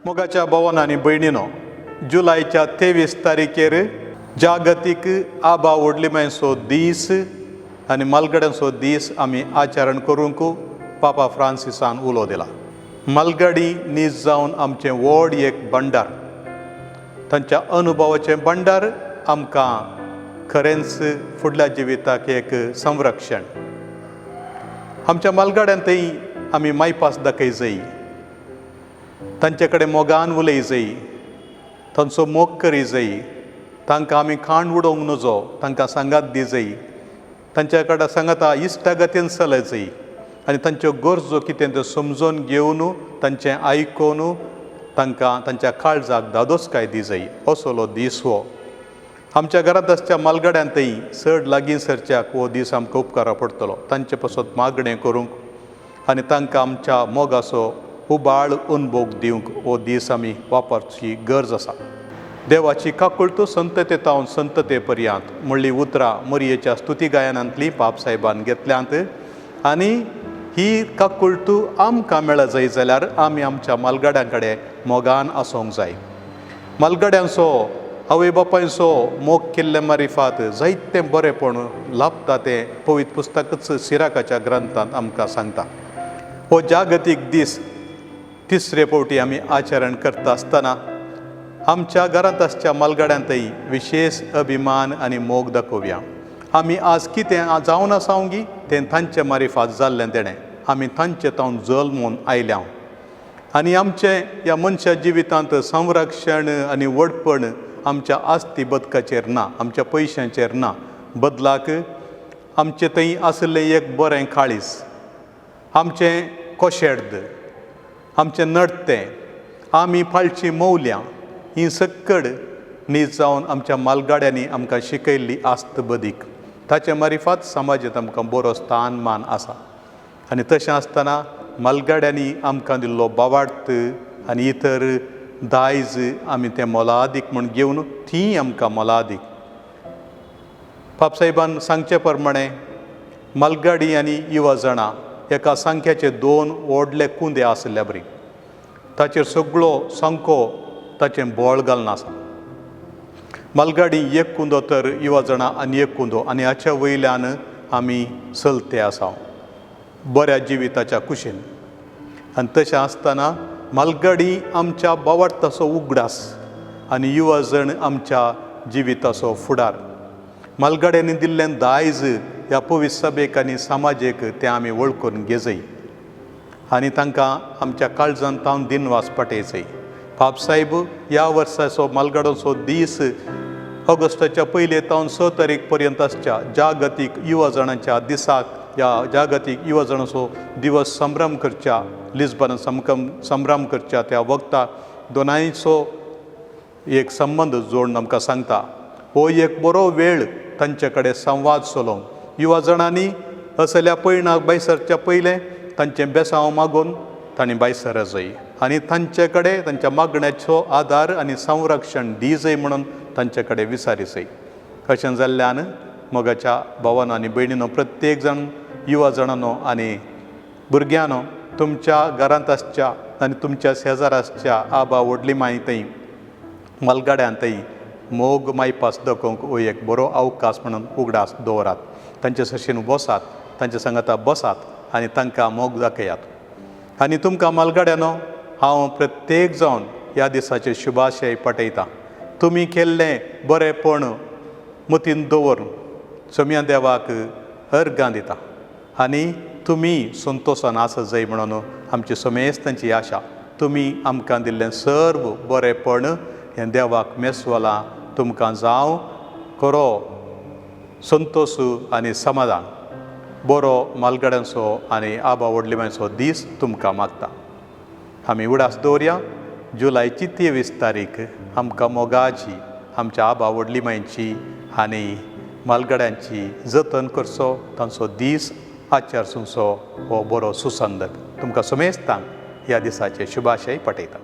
मोगाच्या भवन आनी भयणीनो, जुलायच्या 23 तारखेर जागतीक आबा व्हडलिमांयचो दीस आनी मालगड्यांचो दीस आमी आचरण करूंक पापा फ्रांसिसान उलो दिला. मालगाडी नीज जावन आमचें व्हड एक भंडार, तांच्या अनुभवाचें भंडार आमकां खरेंच फुडल्या जिविताक एक संरक्षण. आमच्या मालगाड्यांतय आमी मायपास दाखय जाय, तांचे कडेन मोगान उलय जाय, तांचो मोग करी जाय. तांकां आमी खाण उडोवंक नजो, तांकां सांगात दी जाय, तांच्या कडेन सांगाता इश्टागतीन चलय जाय आनी तांच्यो गरजो कितें त्यो समजून घेवन, तांचें आयकून तांकां तांच्या काळजाक धादोसकाय दी जाय. असलो दीस हो. आमच्या घरांत आसच्या मालगाड्यांतय चड लागीं सरच्याक हो दीस आमकां उपकारा पडटलो, तांचे पासत मागणें करूंक आनी तांकां आमच्या मोगाचो उबाळ अनभोग दिवंक हो दीस आमी वापरची गरज आसा. देवाची काकुळट संतते तावन संतते पर्यंत म्हणली उतरां मरयेच्या स्तुती गायनांतली पाप साहेबान घेतल्यांत आनी ही काकुळट आमकां मेळत जाय जाल्यार आमी आमच्या मालगाड्यां कडेन मोगान आसूंक जाय. मालगाड्यांचो, आवय बापायचो मोग केल्ले मारिफात जायतें बरेंपण लाभता तें पवित्र पुस्तकच सिराकाच्या ग्रंथांत आमकां सांगता. हो जागतीक दीस तिसरे फावटी आमी आचरण करता आसतना आमच्या घरांत आसच्या मालगाड्यांतय विशेश अभिमान आनी मोग दाखोवया. आमी आज कितें जावन आसा गी तें तांचे मारिफात जाल्लें तेणें. आमी तांचे तावन जल्मून आयल्या आनी आमचें ह्या मनशा जिवितांत संरक्षण आनी व्हडपण आमच्या आस्ती बदकाचेर ना, आमच्या पयशांचेर ना, बदलाक आमचें थंय आशिल्लें एक बरें काळीज, आमचें कोशेर्द, आमचें नडतें, आमी पाळचीं मौल्यां, ही सक्कड नीज जावन आमच्या मालगाड्यांनी आमकां शिकयल्ली आस्त बदीक. ताचे मारिफात समाजांत आमकां बरो स्थान मान आसा. आनी तशें आसतना मालगाड्यांनी आमकां दिल्लो बावार्थ आनी इतर दायज आमी तें मोलादीक म्हूण घेवन ती आमकां मोलादीक. पापसाहेबान सांगचे प्रमाणे मालगाडी आनी युवा जाणां एका सांख्याचे दोन व्हडले कुंदे आशिल्ल्या बरी, ताचेर सगळो सांको ताचें बळ घालून आसा. मालगाडी एक कुंदो तर युवा जाणां आनी एक कुंदो आनी हाच्या वयल्यान आमी चलते आसा बऱ्या जिविताच्या कुशीन. आनी तशें आसतना मालगाडी आमच्या बावार्थाचो उगडास आनी युवा जण आमच्या जिविताचो फुडार. मालगाड्यांनी दिल्लें दायज ह्या पवित्र सभेक आनी समाजेक तें आमी वळखून घेजय आनी तांकां आमच्या काळजान तावन दिनवास पाटयचय. पापसाहेब ह्या वर्साचो मालगाडोचो दीस ऑगस्टाच्या पयले तावन 6 तारीख पर्यंत आसच्या जागतीक युवा जाणांच्या दिसाक, ह्या जागतीक युवा जाणांचो दिवस संभ्रम करच्या, लिस्बन संभ्रम करच्या त्या वक्ता दोनांयचो एक संबंद जोडून आमकां सांगता. हो एक बरो वेळ तांचे कडेन संवाद चलोवंक. युवा जाणांनी असल्या पयणाक भायर पयलें तांचें बेसांव मागून तांणी भायर जाय आनी तांचे कडेन तांच्या मागण्याचो आदार आनी संरक्षण दी जाय म्हणून तांचे कडेन विचारी जाय. अशें जाल्ल्यान मोगाच्या भावानो आनी भयणीनो, प्रत्येक जाण युवा जाणांनो आनी भुरग्यांनो, तुमच्या घरांत आसच्या आनी तुमच्या शेजार आसच्या आबा व्हडली माय थंय, मालगाड्यां थंय मोग मायपास दाखोवंक हो एक बरो अवकाश म्हणून उगडास दवरात. तांचे सशीन बसात, तांचे सांगाता बसात आनी तांकां मोग दाखयात. आनी तुमकां मालगाड्यानो हांव प्रत्येक जावन ह्या दिसाचे शुभाशय पाठयतां. तुमी केल्लें बरेंपण मतीन दवरून सोम्या देवाक अर्गां दिता आनी तुमी संतोशान आसत जाय म्हणून आमची समेस्तांची आशा. तुमी आमकां दिल्लें सर्व बरेंपण हें देवाक मेसवलां. तुमकां जावं खरो संतोश आनी समाधान. बरो मालगाड्यांचो आनी आबा व्हडलिमांयचो दीस तुमकां मागता. आमी उडास दवरया, जुलायची 23 तारीख आमकां मोगाची आमच्या आबा व्हडलिमांयची आनी मालगाड्यांची जतन करचो, तांचो दीस आचारसुचो हो बरो सुसंदक. तुमकां समेस्तांक ह्या दिसाचे शुभाशय पाठयता.